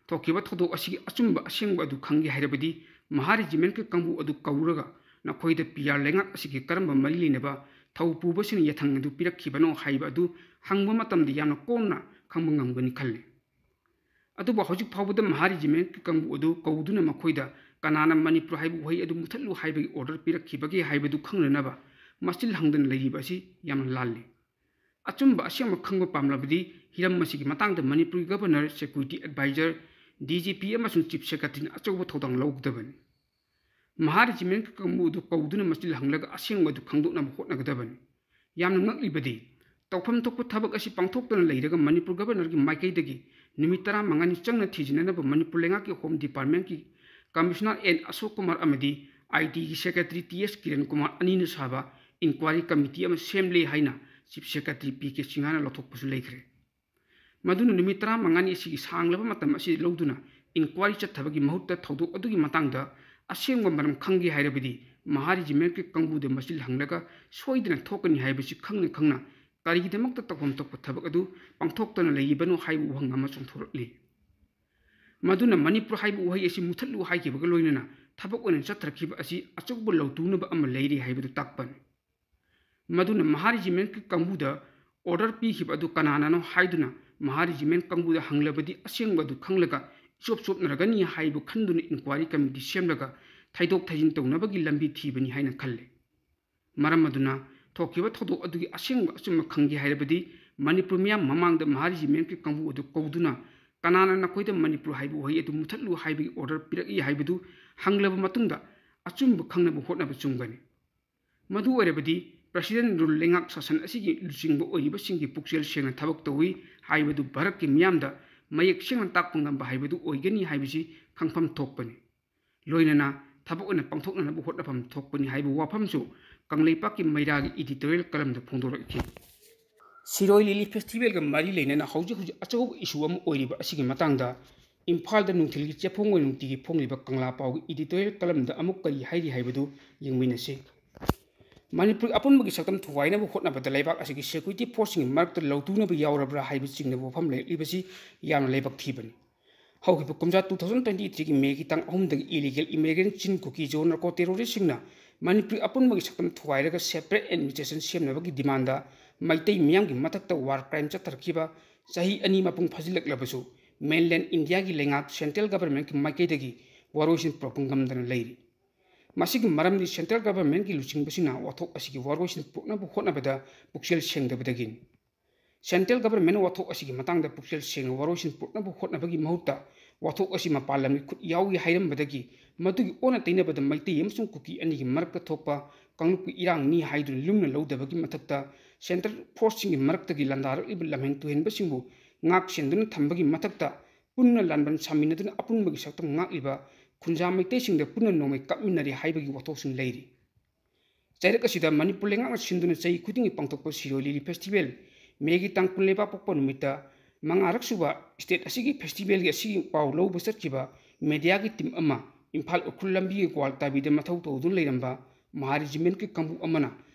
ꯊꯣꯛꯈꯤꯕ ꯊꯧꯗꯣꯛ ꯑꯁꯤꯒꯤ ꯑꯆꯨꯝꯕ ꯑꯁꯦꯡꯕ ꯑꯗꯨ ꯈꯪꯒꯦ ꯍꯥꯏꯔꯕꯗꯤ ꯃꯍꯥ ꯔꯦꯖꯤꯃꯦꯟꯠꯀꯤ ꯀꯥꯡꯕꯨ ꯑꯗꯨ ꯀꯧꯔꯒ ꯅꯈꯣꯏꯗ ꯄꯤ ꯑꯥꯔ ꯂꯩꯉꯥꯛ ꯑꯁꯤꯒꯤ ꯀꯔꯝꯕ ꯃꯔꯤ ꯂꯩꯅꯕ ꯊꯧ ꯄꯨꯕꯁꯤꯡꯅ ꯌꯥꯊꯪ ꯑꯗꯨ ꯄꯤꯔꯛꯈꯤꯕꯅꯣ ꯍꯥꯏꯕ ꯑꯗꯨ ꯍꯪꯕ ꯃꯇꯝꯗ ꯌꯥꯝꯅ ꯀꯣꯝꯅ ꯈꯪꯕ ꯉꯝꯒꯅꯤ ꯈꯜꯂꯤ꯫ ꯑꯗꯨꯕꯨ ꯍꯧꯖꯤꯛ ꯐꯥꯎꯕꯗ ꯃꯍꯥ ꯔꯦꯖꯤꯃꯦꯟꯠꯀꯤ ꯀꯥꯡꯕꯨ ꯑꯗꯨ ꯀꯧꯗꯨꯅ ꯃꯈꯣꯏꯗ ꯀꯅꯥꯅ ꯃꯅꯤꯄꯨꯔ ꯍꯥꯏꯕ ꯋꯥꯍꯩ ꯑꯗꯨ ꯃꯨꯊꯠꯂꯨ ꯍꯥꯏꯕꯒꯤ ꯑꯣꯔꯗꯔ ꯄꯤꯔꯛꯈꯤꯕꯒꯦ ꯍꯥꯏꯕꯗꯨ ꯈꯪꯅꯅꯕ ꯃꯆꯤꯜ ꯍꯪꯗꯅ ꯂꯩꯔꯤꯕ ꯑꯁꯤ ꯌꯥꯝꯅ ꯂꯥꯜꯂꯤ꯫ ꯑꯆꯨꯝꯕ ꯑꯁꯦꯡꯕ ꯈꯪꯕ ꯄꯥꯝꯂꯕꯗꯤ ꯍꯤꯔꯝ ꯑꯁꯤꯒꯤ ꯃꯇꯥꯡꯗ ꯃꯅꯤꯄꯨꯔꯒꯤ Governor, Security Advisor, D G P ꯑꯃꯁꯨꯡ Chief Secretary ꯅ ꯑꯆꯧꯕ ꯊꯧꯗꯥꯡ ꯂꯧꯒꯗꯕꯅꯤ꯫ ꯃꯍꯥ Regiment ꯀꯥꯡꯕꯨ ꯑꯗꯨ ꯀꯧꯗꯨꯅ ꯃꯆꯤꯜ ꯍꯪꯂꯒ ꯑꯁꯦꯡꯕ ꯑꯗꯨ ꯈꯪꯗꯣꯛꯅꯕ ꯍꯣꯠꯅꯒꯗꯕꯅꯤ꯫ ꯌꯥꯝꯅ ꯉꯛꯂꯤꯕꯗꯤ, ꯇꯧꯐꯝ ꯊꯣꯛꯄ ꯊꯕꯛ ꯑꯁꯤ ꯄꯥꯡꯊꯣꯛꯇꯅ ꯂꯩꯔꯒ ꯃꯅꯤꯄꯨꯔ Governor ꯒꯤ ꯃꯥꯏꯀꯩꯗꯒꯤ ꯅꯨꯃꯤꯠ ꯇꯔꯥꯃꯉꯥꯅꯤ ꯆꯪꯅ ꯊꯤꯖꯤꯟꯅꯅꯕ ꯃꯅꯤꯄꯨꯔ ꯂꯩꯉꯥꯛꯀꯤ Home Department ꯀꯤ Commissioner N ꯑꯁꯣꯛ ꯀꯨꯃꯥꯔ ꯑꯃꯗꯤ I T ꯒꯤ Secretary T S Kiran Kumar ꯑꯅꯤꯅ ꯁꯥꯕ inquiry committee ꯑꯃ ꯁꯦꯝꯂꯦ ꯍꯥꯏꯅ Chief Secretary P K ꯁꯤꯡꯍꯅ ꯂꯧꯊꯣꯛꯄꯁꯨ ꯂꯩꯈ꯭ꯔꯦ꯫ ꯃꯗꯨꯅ ꯅꯨꯃꯤꯠ ꯇꯔꯥꯃꯉꯥꯅꯤ ꯑꯁꯤꯒꯤ ꯁꯥꯡꯂꯕ ꯃꯇꯝ ꯑꯁꯤ ꯂꯧꯗꯨꯅ inquiry ꯆꯠꯊꯕꯒꯤ ꯃꯍꯨꯠꯇ ꯊꯧꯗꯣꯛ ꯑꯗꯨꯒꯤ ꯃꯇꯥꯡꯗ ꯑꯁꯦꯡꯕ ꯃꯔꯝ ꯈꯪꯒꯦ ꯍꯥꯏꯔꯕꯗꯤ ꯃꯍꯥ Regiment ꯀꯤ ꯀꯥꯡꯕꯨꯗ ꯃꯆꯤꯜ ꯍꯪꯂꯒ ꯁꯣꯏꯗꯅ ꯊꯣꯛꯀꯅꯤ ꯍꯥꯏꯕꯁꯤ ꯈꯪꯅ ꯈꯪꯅ ꯀꯔꯤꯒꯤꯗꯃꯛꯇ ꯇꯧꯐꯝ ꯊꯣꯛꯄ ꯊꯕꯛ ꯑꯗꯨ ꯄꯥꯡꯊꯣꯛꯇꯅ ꯂꯩꯔꯤꯕꯅꯣ ꯍꯥꯏꯕ ꯋꯥꯍꯪ ꯑꯃ ꯆꯣꯡꯊꯣꯔꯛꯂꯤ꯫ ꯃꯗꯨꯅ ꯃꯅꯤꯄꯨꯔ ꯍꯥꯏꯕ ꯋꯥꯍꯩ ꯑꯁꯤ ꯃꯨꯊꯠꯂꯨ ꯍꯥꯏꯈꯤꯕꯒ ꯂꯣꯏꯅꯅ ꯊꯕꯛ ꯑꯣꯏꯅ ꯆꯠꯊꯔꯛꯈꯤꯕ ꯑꯁꯤ ꯑꯆꯧꯕ ꯂꯧꯇꯨꯅꯕ ꯑꯃ ꯂꯩꯔꯤ ꯍꯥꯏꯕꯗꯨ ꯇꯥꯛꯄꯅꯤ꯫ ꯃꯗꯨꯅ ꯃꯍꯥ Regiment ꯀꯤ ꯀꯥꯡꯕꯨꯗ order ꯄꯤꯈꯤꯕ ꯑꯗꯨ ꯀꯅꯥꯅꯅꯣ ꯍꯥꯏꯗꯨꯅ ꯃꯍꯥ Regiment ꯀꯥꯡꯕꯨꯗ ꯍꯪꯂꯕꯗꯤ ꯑꯁꯦꯡꯕ ꯑꯗꯨ ꯈꯪꯂꯒ ꯏꯆꯣꯞ ꯆꯣꯞꯅꯔꯒꯅꯤ ꯍꯥꯏꯕ ꯈꯟꯗꯨꯅ inquiry committee ꯁꯦꯝꯂꯒ ꯊꯩꯗꯣꯛ ꯊꯩꯖꯤꯟ ꯇꯧꯅꯕꯒꯤ ꯂꯝꯕꯤ ꯊꯤꯕꯅꯤ ꯍꯥꯏꯅ ꯈꯜꯂꯤ꯫ ꯃꯔꯝ ꯑꯗꯨꯅ ꯊꯣꯛꯈꯤꯕ ꯊꯧꯗꯣꯛ ꯑꯗꯨꯒꯤ ꯑꯁꯦꯡꯕ ꯑꯆꯨꯝꯕ ꯈꯪꯒꯦ ꯍꯥꯏꯔꯕꯗꯤ ꯃꯅꯤꯄꯨꯔ ꯃꯤꯌꯥꯝ ꯃꯃꯥꯡꯗ ꯃꯍꯥ Regiment ꯀꯤ ꯀꯥꯡꯕꯨ ꯑꯗꯨ ꯀꯧꯗꯨꯅ ꯀꯅꯥꯅ ꯅꯈꯣꯏꯗ ꯃꯅꯤꯄꯨꯔ ꯍꯥꯏꯕ ꯋꯥꯍꯩ ꯑꯗꯨ ꯃꯨꯊꯠꯂꯨ ꯍꯥꯏꯕꯒꯤ order ꯄꯤꯔꯛꯏ ꯍꯥꯏꯕꯗꯨ ꯍꯪꯂꯕ ꯃꯇꯨꯡꯗ ꯑꯆꯨꯝꯕ ꯈꯪꯅꯕ ꯍꯣꯠꯅꯕ ꯆꯨꯝꯒꯅꯤ꯫ ꯃꯗꯨ ꯑꯣꯏꯔꯕꯗꯤ President Rule ꯂꯩꯉꯥꯛ ꯁꯥꯁꯟ ꯑꯁꯤꯒꯤ ꯂꯨꯆꯤꯡꯕ ꯑꯣꯏꯔꯤꯕꯁꯤꯡꯒꯤ ꯄꯨꯛꯆꯦꯜ ꯁꯦꯡꯅ ꯊꯕꯛ ꯇꯧꯏ ꯍꯥꯏꯕꯗꯨ ꯚꯥꯔꯠꯀꯤ ꯃꯤꯌꯥꯝꯗ ꯃꯌꯦꯛ ꯁꯦꯡꯅ ꯇꯥꯛꯄ ꯉꯝꯕ ꯍꯥꯏꯕꯗꯨ ꯑꯣꯏꯒꯅꯤ ꯍꯥꯏꯕꯁꯤ ꯈꯪꯐꯝ ꯊꯣꯛꯄꯅꯤ꯫ ꯂꯣꯏꯅꯅ ꯊꯕꯛ ꯑꯣꯏꯅ ꯄꯥꯡꯊꯣꯛꯅꯅꯕ ꯍꯣꯠꯅꯐꯝ ꯊꯣꯛꯄꯅꯤ ꯍꯥꯏꯕ ꯋꯥꯐꯝꯁꯨ ꯀꯪꯂꯩꯄꯥꯛꯀꯤ ꯃꯩꯔꯥꯒꯤ editorial column ꯗ ꯐꯣꯡꯗꯣꯔꯛꯈꯤ꯫ ꯁꯤꯔꯣꯏ ꯂꯤꯂꯤ festival ꯒ ꯃꯔꯤ ꯂꯩꯅꯅ ꯍꯧꯖꯤꯛ ꯍꯧꯖꯤꯛ ꯑꯆꯧꯕ issue ꯑꯃ ꯑꯣꯏꯔꯤꯕ ꯑꯁꯤꯒꯤ ꯃꯇꯥꯡꯗ ꯏꯝꯐꯥꯜꯗ ꯅꯨꯡꯊꯤꯜꯒꯤ ꯆꯦꯐꯣꯡ ꯑꯣꯏꯅ ꯅꯨꯡꯇꯤꯒꯤ ꯐꯣꯡꯂꯤꯕ ꯀꯪꯂꯥ ꯄꯥꯎꯒꯤ editorial column ꯗ ꯑꯃꯨꯛ ꯀꯔꯤ ꯍꯥꯏꯔꯤ ꯍꯥꯏꯕꯗꯨ ꯌꯦꯡꯃꯤꯟꯅꯁꯤ꯫ ꯃꯅꯤꯄꯨꯔ ꯑꯄꯨꯟꯕꯒꯤ ꯁꯛꯇꯝ ꯊꯨꯒꯥꯏꯅꯕ ꯍꯣꯠꯅꯕꯗ ꯂꯩꯕꯥꯛ ꯑꯁꯤꯒꯤ security force ꯁꯤꯡꯒꯤ ꯃꯔꯛꯇ ꯂꯧꯇꯨꯅꯕ ꯌꯥꯎꯔꯕ꯭ꯔꯥ ꯍꯥꯏꯕ ꯆꯤꯡꯅꯕ ꯋꯥꯐꯝ ꯂꯩꯔꯛꯂꯤꯕꯁꯤ ꯌꯥꯝꯅ ꯂꯥꯏꯕꯛ ꯊꯤꯕꯅꯤ꯫ ꯍꯧꯈꯤꯕ ꯀꯨꯝꯖꯥ two thousand twenty three ꯒꯤ May ꯒꯤ ꯇꯥꯡ ꯑꯍꯨꯝꯗꯒꯤ illegal immigrant, ꯆꯤꯟ ꯀꯨꯀꯤ ꯖꯣ narco terrorist ꯁꯤꯡꯅ ꯃꯅꯤꯄꯨꯔ ꯑꯄꯨꯟꯕꯒꯤ ꯁꯛꯇꯝ ꯊꯨꯒꯥꯏꯔꯒ separate administration ꯁꯦꯝꯅꯕꯒꯤ demand ꯗ ꯃꯩꯇꯩ ꯃꯤꯌꯥꯝꯒꯤ ꯃꯊꯛꯇ war crime ꯆꯠꯊꯔꯛꯈꯤꯕ ꯆꯍꯤ ꯑꯅꯤ ꯃꯄꯨꯡ ꯐꯥꯖꯤꯜꯂꯛꯂꯕꯁꯨ mainland India ꯒꯤ ꯂꯩꯉꯥꯛ central government ꯀꯤ ꯃꯥꯏꯀꯩꯗꯒꯤ ꯋꯥꯔꯣꯏꯁꯤꯟ ꯄꯨꯔꯛꯄ ꯉꯝꯗꯅ ꯂꯩꯔꯤ꯫ ꯃꯁꯤꯒꯤ ꯃꯔꯝꯗꯤ central governmentꯀꯤ ꯂꯨꯆꯤꯡꯕꯁꯤꯡꯅ ꯋꯥꯊꯣꯛ ꯑꯁꯤꯒꯤ ꯋꯥꯔꯣꯏꯁꯤꯟ ꯄꯨꯔꯛꯅꯕ ꯍꯣꯠꯅꯕꯗ ꯄꯨꯛꯆꯦꯜ ꯁꯦꯡꯗꯕꯗꯒꯤꯅꯤ꯫ Central government ꯋꯥꯊꯣꯛ ꯑꯁꯤꯒꯤ ꯃꯇꯥꯡꯗ ꯄꯨꯛꯆꯦꯜ ꯁꯦꯡꯅ ꯋꯥꯔꯣꯏꯁꯤꯟ ꯄꯨꯔꯛꯅꯕ ꯍꯣꯠꯅꯕꯒꯤ ꯃꯍꯨꯠꯇ ꯋꯥꯊꯣꯛ ꯑꯁꯤ ꯃꯄꯥꯟ ꯂꯝꯒꯤ ꯈꯨꯠ ꯌꯥꯎꯏ ꯍꯥꯏꯔꯝꯕꯗꯒꯤ ꯃꯗꯨꯒꯤ ꯑꯣꯟꯅ ꯇꯩꯅꯕꯗ ꯃꯩꯇꯩ ꯑꯃꯁꯨꯡ ꯀꯨꯀꯤ ꯑꯅꯤꯒꯤ ꯃꯔꯛꯇ ꯊꯣꯛꯄ ꯀꯥꯡꯂꯨꯞꯀꯤ ꯏꯔꯥꯡꯅꯤ ꯍꯥꯏꯗꯨꯅ ꯂꯨꯝꯅ ꯂꯧꯗꯕꯒꯤ ꯃꯊꯛꯇ central forceꯁꯤꯡꯒꯤ ꯃꯔꯛꯇꯒꯤ ꯂꯥꯟꯗꯥꯔꯛꯂꯤꯕ ꯂꯝꯍꯦꯟ ꯇꯨꯍꯦꯟꯕꯁꯤꯡꯕꯨ ꯉꯥꯛ ꯁꯦꯟꯗꯨꯅ ꯊꯝꯕꯒꯤ ꯃꯊꯛꯇ ꯄꯨꯟꯅ ꯂꯥꯟꯕꯟ ꯁꯥꯃꯤꯟꯅꯗꯨꯅ ꯑꯄꯨꯟꯕꯒꯤ ꯁꯛꯇꯝ ꯉꯥꯛꯂꯤꯕ ꯈꯨꯟꯖꯥ ꯃꯩꯇꯩꯁꯤꯡꯗ ꯄꯨꯟꯅ ꯅꯣꯡꯃꯩ ꯀꯥꯞꯃꯤꯟꯅꯔꯤ ꯍꯥꯏꯕꯒꯤ ꯋꯥꯊꯣꯛꯁꯤꯡ ꯂꯩꯔꯤ꯫ ꯆꯩꯔꯛ ꯑꯁꯤꯗ ꯃꯅꯤꯄꯨꯔ ꯂꯩꯉꯥꯛꯅ ꯁꯤꯟꯗꯨꯅ ꯆꯍꯤ ꯈꯨꯗꯤꯡꯒꯤ ꯄꯥꯡꯊꯣꯛꯄ ꯁꯤꯔꯣꯏ ꯂꯤꯂꯤ festival, ꯃꯦꯒꯤ ꯇꯥꯡ ꯀꯨꯟ ꯂꯩꯕꯥꯛꯄꯣꯛꯄ ꯅꯨꯃꯤꯠꯇ ꯃꯉꯥꯔꯛ ꯁꯨꯕ state ꯑꯁꯤꯒꯤ festivalꯒꯤ ꯑꯁꯤꯒꯤ ꯄꯥꯎ ꯂꯧꯕ ꯆꯠꯈꯤꯕ mediaꯒꯤ team ꯑꯃ ꯏꯝꯐꯥꯜ ꯎꯈ꯭ꯔꯨꯜ ꯂꯝꯕꯤꯒꯤ ꯒ꯭ꯋꯥꯜ ꯇꯥꯕꯤꯗ ꯃꯊꯧ ꯇꯧꯗꯨꯅ ꯂꯩꯔꯝꯕ ꯃꯍꯥ regimentꯀꯤ ꯀꯥꯡꯕꯨ ꯑꯃꯅ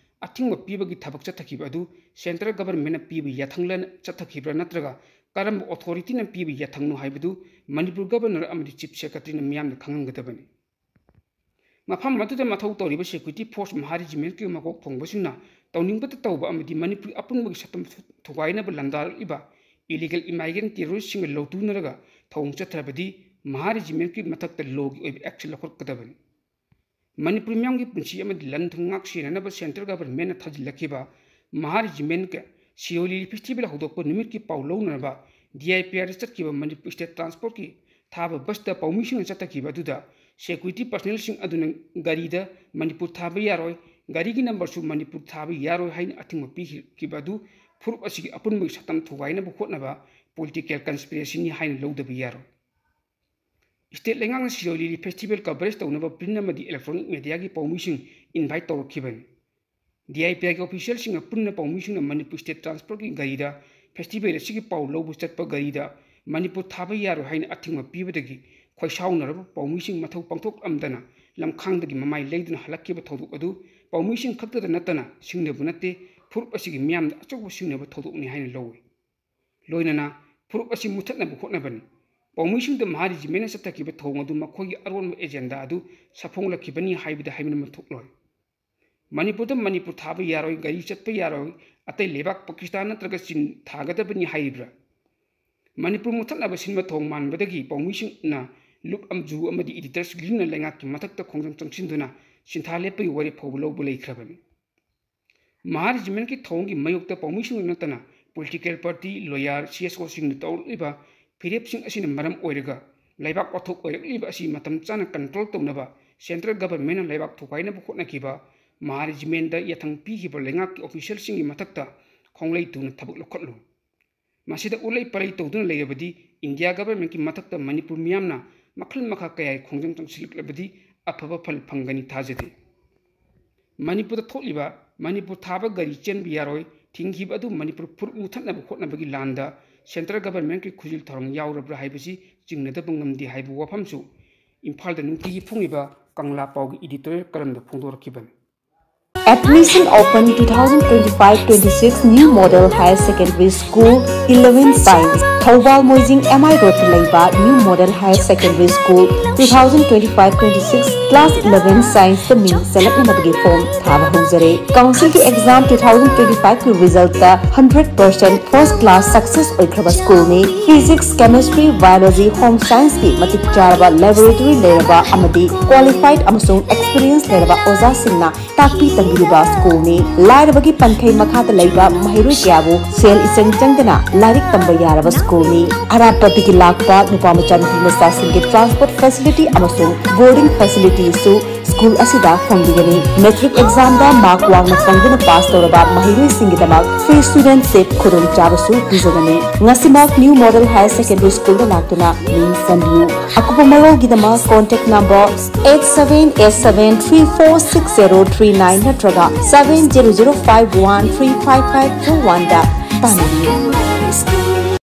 ꯑꯊꯤꯡꯕ ꯄꯤꯕꯒꯤ ꯊꯕꯛ ꯆꯠꯊꯈꯤꯕ ꯑꯗꯨ central governmentꯅ ꯄꯤꯕ ꯌꯥꯊꯪꯂ ꯆꯠꯊꯈꯤꯕ꯭ꯔꯥ ꯅꯠꯇ꯭ꯔꯒ ꯀꯔꯝꯕ authorityꯅ ꯄꯤꯕ ꯌꯥꯊꯪꯅꯣ ꯍꯥꯏꯕꯗꯨ ꯃꯅꯤꯄꯨꯔ governor ꯑꯃꯗꯤ chief secretaryꯅ ꯃꯤꯌꯥꯝꯗ ꯈꯪꯍꯟꯒꯗꯕꯅꯤ꯫ ꯃꯐꯝ ꯑꯗꯨꯗ ꯃꯊꯧ ꯇꯧꯔꯤꯕ security force ꯃꯍꯥ regimentꯀꯤ ꯃꯀꯣꯛ ꯊꯣꯡꯕꯁꯤꯡꯅ ꯇꯧꯅꯤꯡꯕꯇ ꯇꯧꯕ ꯑꯃꯗꯤ ꯃꯅꯤꯄꯨꯔ ꯑꯄꯨꯟꯕꯒꯤ ꯁꯛꯇꯝ ꯊꯨꯒꯥꯏꯅꯕ ꯂꯥꯟꯗꯥꯔꯛꯂꯤꯕ illegal immigrant terroristꯁꯤꯡꯒ ꯂꯧꯇꯨꯅꯔꯒ ꯊꯧꯑꯣꯡ ꯆꯠꯊꯔꯕꯗꯤ ꯃꯍꯥ regimentꯀꯤ ꯃꯊꯛꯇ lawꯒꯤ ꯑꯣꯏꯕ action ꯂꯧꯈꯠꯀꯗꯕꯅꯤ꯫ ꯃꯅꯤꯄꯨꯔ ꯃꯤꯌꯥꯝꯒꯤ ꯄꯨꯟꯁꯤ ꯑꯃꯗꯤ ꯂꯟ ꯊꯨꯝ ꯉꯥꯛ ꯁꯦꯟꯅꯅꯕ central governmentꯅ ꯊꯥꯖꯤꯜꯂꯛꯈꯤꯕ ꯃꯍꯥ regimentꯀ ꯁꯤꯔꯣꯏ ꯂꯤꯂꯤ festival ꯍꯧꯗꯣꯛꯄ ꯅꯨꯃꯤꯠꯀꯤ ꯄꯥꯎ ꯂꯧꯅꯅꯕ DIPRꯗ ꯆꯠꯈꯤꯕ ꯃꯅꯤꯄꯨꯔ state transportꯀꯤ ꯊꯥꯕ busꯇ ꯄꯥꯎꯃꯤꯁꯤꯡꯅ ꯆꯠꯊꯈꯤꯕ ꯑꯗꯨꯗ security personnelꯁꯤꯡ ꯑꯗꯨꯅ ꯒꯥꯔꯤꯗ ꯃꯅꯤꯄꯨꯔ ꯊꯥꯕ ꯌꯥꯔꯣꯏ, ꯒꯥꯔꯤꯒꯤ numberꯁꯨ ꯃꯅꯤꯄꯨꯔ ꯊꯥꯕ ꯌꯥꯔꯣꯏ ꯍꯥꯏꯅ ꯑꯊꯤꯡꯕ ꯄꯤꯈꯤꯕ ꯑꯗꯨ ꯐꯨꯔꯨꯞ ꯑꯁꯤꯒꯤ ꯑꯄꯨꯟꯕꯒꯤ ꯁꯛꯇꯝ ꯊꯨꯒꯥꯏꯅꯕ ꯍꯣꯠꯅꯕ political conspiracyꯅꯤ ꯍꯥꯏꯅ ꯂꯧꯗꯕ ꯌꯥꯔꯣꯏ꯫ State ꯂꯩꯉꯥꯛꯅ ꯁꯤꯔꯣꯏ ꯂꯤꯂꯤ festival coverage ꯇꯧꯅꯕ print ꯑꯃꯗꯤ electronic mediaꯒꯤ ꯄꯥꯎꯃꯤꯁꯤꯡ invite ꯇꯧꯔꯛꯈꯤꯕꯅꯤ꯫ DIPRꯒꯤ officialꯁꯤꯡꯅ ꯄꯨꯟꯅ ꯄꯥꯎꯃꯤꯁꯤꯡꯅ ꯃꯅꯤꯄꯨꯔ state transportꯀꯤ ꯒꯥꯔꯤꯗ festival ꯑꯁꯤꯒꯤ ꯄꯥꯎ ꯂꯧꯕ ꯆꯠꯄ ꯒꯥꯔꯤꯗ ꯃꯅꯤꯄꯨꯔ ꯊꯥꯕ ꯌꯥꯔꯣꯏ ꯍꯥꯏꯅ ꯑꯊꯤꯡꯕ ꯄꯤꯕꯗꯒꯤ ꯈꯣꯏꯁꯥꯎꯅꯔꯕ ꯄꯥꯎꯃꯤꯁꯤꯡ ꯃꯊꯧ ꯄꯥꯡꯊꯣꯛꯂꯝꯗꯅ ꯂꯝꯈꯥꯡꯗꯒꯤ ꯃꯃꯥꯏ ꯂꯩꯗꯨꯅ ꯍꯜꯂꯛꯈꯤꯕ ꯊꯧꯗꯣꯛ ꯑꯗꯨ ꯄꯥꯎꯃꯤꯁꯤꯡ ꯈꯛꯇꯗ ꯅꯠꯇꯅ ꯁꯤꯡꯅꯕ ꯅꯠꯇꯦ, ꯐꯨꯔꯨꯞ ꯑꯁꯤꯒꯤ ꯃꯤꯌꯥꯝꯗ ꯑꯆꯧꯕ ꯁꯤꯡꯅꯕ ꯊꯧꯗꯣꯛꯅꯤ ꯍꯥꯏꯅ ꯂꯧꯏ꯫ ꯂꯣꯏꯅꯅ ꯐꯨꯔꯨꯞ ꯑꯁꯤ ꯃꯨꯊꯠꯅꯕ ꯍꯣꯠꯅꯕꯅꯤ꯫ ꯄꯥꯎꯃꯤꯁꯤꯡꯗ ꯃꯍꯥ regimentꯅ ꯆꯠꯊꯈꯤꯕ ꯊꯧꯑꯣꯡ ꯑꯗꯨ ꯃꯈꯣꯏꯒꯤ ꯑꯔꯣꯟꯕ agenda ꯑꯗꯨ ꯁꯥꯐꯣꯡꯂꯛꯈꯤꯕꯅꯤ ꯍꯥꯏꯕꯗ ꯍꯥꯏꯃꯟꯕ ꯊꯣꯛꯂꯣꯏ꯫ ꯃꯅꯤꯄꯨꯔꯗ ꯃꯅꯤꯄꯨꯔ ꯊꯥꯕ ꯌꯥꯔꯣꯏ, ꯒꯥꯔꯤ ꯆꯠꯄ ꯌꯥꯔꯣꯏ, ꯑꯇꯩ ꯂꯩꯕꯥꯛ ꯄꯥꯀꯤꯁꯇꯥꯟ ꯅꯠꯇ꯭ꯔꯒ ꯆꯤꯟ ꯊꯥꯒꯗꯕꯅꯤ ꯍꯥꯏꯔꯤꯕ꯭ꯔꯥ? ꯃꯅꯤꯄꯨꯔ ꯃꯨꯊꯠꯅꯕ ꯁꯤꯟꯕ ꯊꯣꯡ ꯃꯥꯟꯕꯗꯒꯤ ꯄꯥꯎꯃꯤꯁꯤꯡꯅ ꯂꯨꯞ ꯑꯃꯖꯨ ꯑꯃꯗꯤ ꯏꯗꯤꯇꯔꯁ ꯂꯤꯡꯅ ꯂꯩꯉꯥꯛꯀꯤ ꯃꯊꯛꯇ ꯈꯣꯡꯖꯪ ꯆꯪꯁꯤꯟꯗꯨꯅ ꯁꯤꯟꯊꯥ ꯂꯦꯞꯄꯒꯤ ꯋꯥꯔꯦꯞ ꯐꯥꯎꯕ ꯂꯧꯕ ꯂꯩꯈ꯭ꯔꯕꯅꯤ꯫ ꯃꯍꯥ ꯔꯦꯖꯤꯃꯦꯟꯠꯀꯤ ꯊꯧꯑꯣꯡꯒꯤ ꯃꯥꯌꯣꯛꯇ ꯄꯥꯎꯃꯤꯁꯤꯡꯗ ꯅꯠꯇꯅ political party, lawyer, C S ꯑꯣꯁꯤꯡꯅ ꯇꯧꯔꯛꯂꯤꯕ ꯐꯤꯔꯦꯞꯁꯤꯡ ꯑꯁꯤꯅ ꯃꯔꯝ ꯑꯣꯏꯔꯒ ꯂꯩꯕꯥꯛ ꯋꯥꯊꯣꯛ ꯑꯣꯏꯔꯛꯂꯤꯕ ꯑꯁꯤ ꯃꯇꯝ ꯆꯥꯅ ꯀꯟꯇ꯭ꯔꯣꯜ ꯇꯧꯅꯕ ꯁꯦꯟꯇ꯭ꯔꯦꯜ ꯒꯚꯔꯟꯃꯦꯟꯠꯅ ꯂꯩꯕꯥꯛ ꯊꯨꯒꯥꯏꯅꯕ ꯍꯣꯠꯅꯈꯤꯕ ꯃꯍꯥ ꯔꯦꯖꯤꯃꯦꯟꯠꯗ ꯌꯥꯊꯪ ꯄꯤꯈꯤꯕ ꯂꯩꯉꯥꯛꯀꯤ ꯑꯣꯐꯤꯁꯤꯌꯦꯜꯁꯤꯡꯒꯤ ꯃꯊꯛꯇ ꯈꯣꯡꯂꯩ ꯇꯨꯅ ꯊꯕꯛ ꯂꯧꯈꯠꯂꯨ꯫ ꯃꯁꯤꯗ ꯎꯠꯂꯩ ꯄꯥꯂꯩ ꯇꯧꯗꯨꯅ ꯂꯩꯔꯕꯗꯤ ꯏꯟꯗꯤꯌꯥ ꯒꯚꯔꯟꯃꯦꯟꯠꯀꯤ ꯃꯊꯛꯇ ꯃꯅꯤꯄꯨꯔ ꯃꯤꯌꯥꯝꯅ ꯃꯈꯜ ꯃꯈꯥ ꯀꯌꯥꯒꯤ ꯈꯣꯡꯖꯪ ꯆꯪꯁꯤꯜꯂꯛꯂꯕꯗꯤ ꯑꯐꯕ ꯐꯜ ꯐꯪꯒꯅꯤ ꯊꯥꯖꯗꯦ꯫ ꯃꯅꯤꯄꯨꯔꯗ ꯊꯣꯛꯂꯤꯕ ꯃꯅꯤꯄꯨꯔ ꯊꯥꯕ ꯒꯥꯔꯤ ꯆꯦꯟꯕ ꯌꯥꯔꯣꯏ, ꯊꯤꯡꯈꯤꯕ ꯑꯗꯨ ꯃꯅꯤꯄꯨꯔ ꯐꯨꯔꯨꯞ ꯃꯨꯊꯠꯅꯕ ꯍꯣꯠꯅꯕꯒꯤ ꯂꯥꯟꯗ ꯁꯦꯟꯇ꯭ꯔꯦꯜ ꯒꯚꯔꯟꯃꯦꯟꯠꯀꯤ ꯈꯨꯖꯤꯜ ꯊꯧꯔꯥꯡ ꯌꯥꯎꯔꯕ꯭ꯔꯥ ꯍꯥꯏꯕꯁꯤ ꯆꯤꯡꯅꯗꯕ ꯉꯝꯗꯦ ꯍꯥꯏꯕ ꯋꯥꯐꯝꯁꯨ ꯏꯝꯐꯥꯜꯗ ꯅꯨꯡꯇꯤꯒꯤ ꯐꯣꯡꯉꯤꯕ ꯀꯪꯂꯥ ꯄꯥꯎꯒꯤ editorial ꯀꯂꯝꯗ ꯐꯣꯡꯗꯣꯔꯛꯈꯤꯕꯅꯤ꯫ Admission open two thousand twenty-five twenty-six New Model Higher Secondary School eleven Science, Thoubal Moijing M I Road ꯇ ꯂꯩꯕ New Model Higher Secondary School two thousand twenty-five twenty-six Class eleven Science ꯇ ꯃꯤꯡ ꯆꯜꯂꯛꯅꯕꯒꯤ form ꯊꯥꯕ ꯍꯧꯖꯔꯦ꯫ Council ꯒꯤ exam two thousand twenty-five ꯀꯤ result ꯇ hundred percent first class success ꯑꯣꯏꯈ꯭ꯔꯕ school ꯅꯤ꯫ Physics, Chemistry, Biology, Home Science ꯀꯤ ꯃꯇꯤꯛ ꯆꯥꯔꯕ laboratory ꯂꯩꯔꯕ ꯑꯃꯗꯤ qualified ꯑꯃꯁꯨꯡ experience ꯂꯩꯔꯕ ꯑꯣꯖꯥꯁꯤꯡꯅ ꯇꯥꯛꯄꯤ ꯇꯝꯕꯤꯔꯤꯕ school ꯅꯤ꯫ ꯂꯥꯏꯔꯕꯒꯤ ꯄꯟꯈꯩ ꯃꯈꯥꯗ ꯂꯩꯕ ꯃꯍꯩꯔꯣꯏ ꯀꯌꯥꯕꯨ ꯁꯦꯜ ꯏꯆꯪ ꯆꯪꯗꯅ ꯂꯥꯏꯔꯤꯛ ꯇꯝꯕ ꯌꯥꯔꯕ school ꯅꯤ꯫ ꯑꯔꯥꯞꯄꯗꯒꯤ ꯂꯥꯛꯄ ꯅꯨꯄꯥ ꯃꯆꯥ ꯅꯨꯄꯤ ꯃꯆꯥꯁꯤꯡꯒꯤ transport facility ꯑꯃꯁꯨꯡ boarding facility ꯁꯨ school ꯑꯁꯤꯗ ꯐꯪꯕꯤꯒꯅꯤ꯫ Matric exam ꯗ mark ꯋꯥꯡꯅ ꯐꯪꯗꯨꯅ pass ꯇꯧꯔꯕ ꯃꯍꯩꯔꯣꯏꯁꯤꯡꯒꯤꯗꯃꯛ free student seat ꯈꯨꯗꯣꯡꯆꯥꯕꯁꯨ ꯄꯤꯖꯒꯅꯤ꯫ ꯉꯁꯤꯃꯛ New Model Higher Secondary School ꯗ ꯂꯥꯛꯇꯨꯅ ꯃꯤꯡ ꯆꯟꯕꯤꯌꯨ꯫ ꯑꯀꯨꯞꯄ ꯃꯔꯣꯜꯒꯤꯗꯃꯛ contact number eight seven eight seven three four six zero three nine ꯅꯠꯇ꯭ꯔꯒ seven zero zero five one three five five two one ꯗ ꯇꯥꯟꯅꯕꯤꯌꯨ꯫